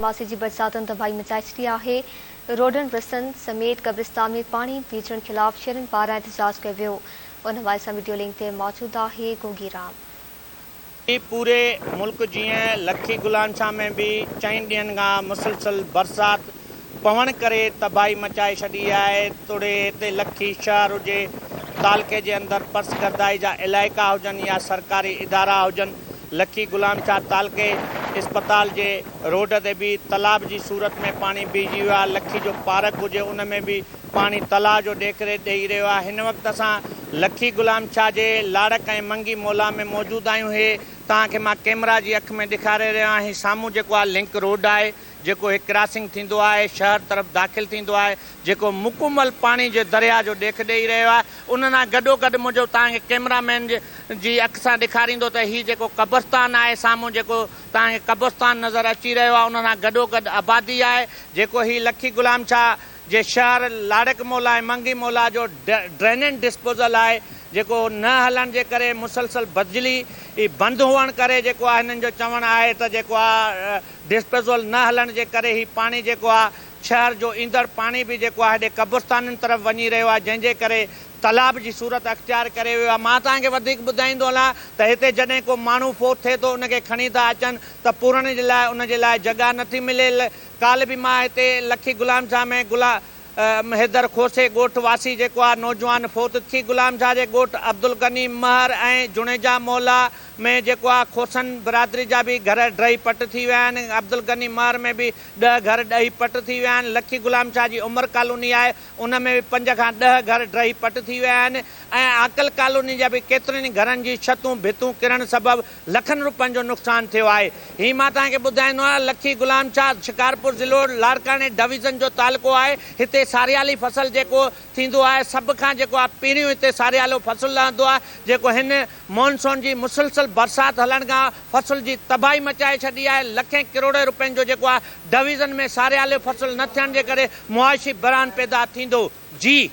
ماسي جي برساتن تباهي مچائي ڇڏي آهي، روڊن رستن سميت قبرستان ۾ پاڻي بيهجڻ خلاف شهرين پاران احتجاج ڪيو ويو، ان حوالي سان وڊيو لنڪ تي موجود آهي گوگي رام. پوري ملڪ جيئن لکي غلام شاهه ۾ به چئن ڏينهن کان مسلسل برسات پوڻ ڪري تباهي مچائي ڇڏي آهي، توڙي هتي لکي شهر هجي، تعلقي جي اندر پسگردائي جا علائقا هجن يا سرڪاري ادارا هجن، لکي غلام شاهه تعلقي اسپتال جي روڊ تي به تلاب جي صورت ۾ پاڻي بيهجي ويو آهي، لکي جو پارڪ هجي ان ۾ به پاڻي تلاء جو ڏيک ڏئي رهيو آهي، هن وقت اسان لکي غلام شاهه جي لاڙڪ ۽ منگي مولا ۾ موجود آهيون، هي توهان کي مان ڪيمرا جي اک ۾ ڏيکاري رهيو آهيان، هي سامهون جيڪو آهي لنڪ روڊ آهي، جيڪو هي ڪراسنگ ٿيندو آهي شهر طرف داخل ٿيندو آهي جيڪو مڪمل پاڻي جي درياء جو ڏيک ڏئي رهيو آهي ان سان گڏو گڏ منهنجو توهان کي ڪيمرا مين جي اک سان ڏيکاريندو ته هي جيڪو قبرستان آهي سامهون جيڪو توهان کي قبرستان نظر اچي رهيو آهي ان سان گڏو گڏ آبادي آهي جيڪو هي لکي غلام شاهه جي شهر لاڙڪ مولا ۽ منگي مولا جو ڊرينن ڊسپوزل آهي جيڪو نه هلڻ جي ڪري مسلسل بجلي بند هئڻ ڪري جيڪو آهي هنن جو چوڻ آهي ته جيڪو آهي ڊسپوزل نه هلڻ جي ڪري هي پاڻي جيڪو آ شهر جو ايندڙ پاڻي به جيڪو آ هيڏي قبرستانن طرف وڃي رهيو آ جنهن جي ڪري تالاب جي صورت اختيار ڪري ويو آ مان توهان کي وڌيڪ ٻڌائيندو هلان ته هتي جڏهن ڪو ماڻهو فوت ٿئي ٿو ان کي کڻي ٿا اچن ته پورڻ جي لاء ان جي لاء جڳهه نٿي ملي ڪالهه به مان هتي لکي غلام شاهه ۾ غلا م حيدر کوسي ڳوٺ واسي جيڪو آ نوجوان فوت ٿي غلام شاهه جي ڳوٺ عبدالغني مهر ۽ جوڻيجا محلا ۾ جيڪو آ کوسن برادري جا به گهر ڊهي پٽ ٿي ويا آهن عبدالغني مهر ۾ به ڏهه گهر ڊهي پٽ ٿي ويا آهن لکي غلام شاهه جي عمر ڪالوني آهي ان ۾ به پنج کان ڏهه گهر ڊهي پٽ ٿي ويا آهن ۽ عاقل ڪالوني جا به ڪيترن ئي گهرن جي ڇتون ڀتون ڪرڻ سبب لکن روپين جو نقصان ٿيو آهي. هي مان توهان کي ٻڌائيندو آهيان لکي غلام شاهه شڪارپور ضلعو لاڙڪاڻي ڊويزن جو تعلقو آهي. هتي ساريالي فصل جيڪو ٿيندو آهي سڀ کان جيڪو آهي پهريون هتي ساريالو فصل لهندو آهي جيڪو هن مونسون جي مسلسل برسات هلڻ کان فصل جي تباهي مچائي ڇڏي آهي. لکين ڪروڙين روپين جو جيڪو آهي ڊويزن ۾ ساريالو فصل نه ٿيڻ جي ڪري معاشي بحران پيدا ٿيندو. جي.